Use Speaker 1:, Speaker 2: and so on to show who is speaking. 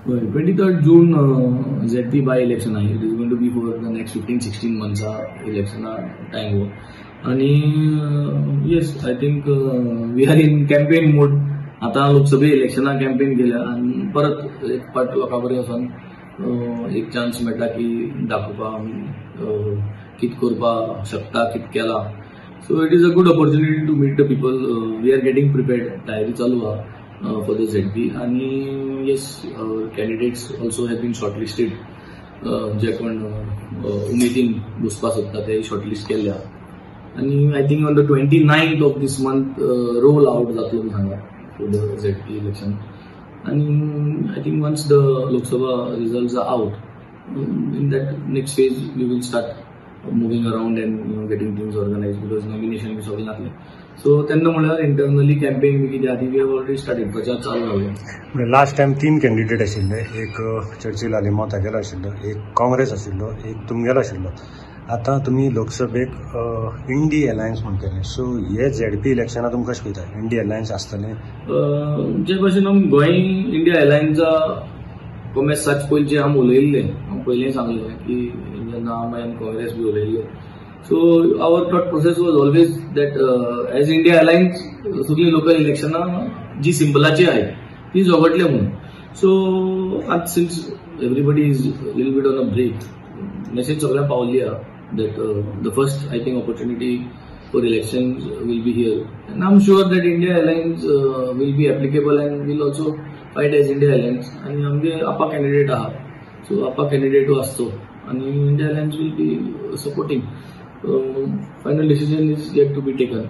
Speaker 1: 23rd June ZP by election आहे. It is going to be for the next 15-16 मंथ्सा इलेक्शना time हो. आणि yes, I think we are in campaign mode. आतां लोकसभे इलेक्शना campaign केल्या आनी परत एक फावट लोकां बरें वचोन एक चान्स मेळटा की दाखोवपा कितें करपाक शकता, कितें केलां. So it is a good opportunity to meet the people. We are getting prepared. तयारी चालू आहा फॉर the ZP. आणि yes, candidates also have been shortlisted. जे कोण उमेदीन बसपाक सोदता ते शॉर्टलिस्ट केल्ले आहा. आनी I think on the 29th of this month roll out जातलो म्हूण सांगा फॉर the ZP election. आनी I think once the Lok Sabha results are out, in that next phase we will start moving around and getting things organized, because nomination बी सगळें जातलें. So तेन्ना म्हणल्यार internally campaign बी कितें आहा ती we have already started. प्रचार चालू जालो.
Speaker 2: म्हणजे लास्ट टायम 3 कॅन्डिडेट आशिल्ले. एक चर्चिल आलेमाव तागेलो आशिल्लो, एक काँग्रेस आशिल्लो, एक तुमगेलो आशिल्लो. आतां तुमी लोकसभेक इंडी अलायन्स म्हूण केलें. सो हे झेडपी इलेक्शना तुमकां कशें पळयता, इंडी अलायन्स आसतलें?
Speaker 1: जे भशेन आमी गोंय इंडिया अलायन्सा कोमेस साच पयलीं जे आमी उलयल्ले, हांव पयलीं सांगलें की जेन्ना आमी आनी काँग्रेस बी उलयल्ले, so our thought process was always that as India Alliance सगळीं लोकल इलेक्शनां जी सिंबलाची आहाय ती झगडले म्हणून. सो आतां since everybody is lil bit on a break, message सगळ्यांक पावल्ली आहा that the first, I think, opportunity for elections will be here, and I'm sure that India Alliance will be applicable and will also fight as India Alliance. आणि आमगे आपा candidate आहा, so आपा कॅन्डिडेटू आसतो आणि India Alliance will be supporting. Final decision is yet to be taken.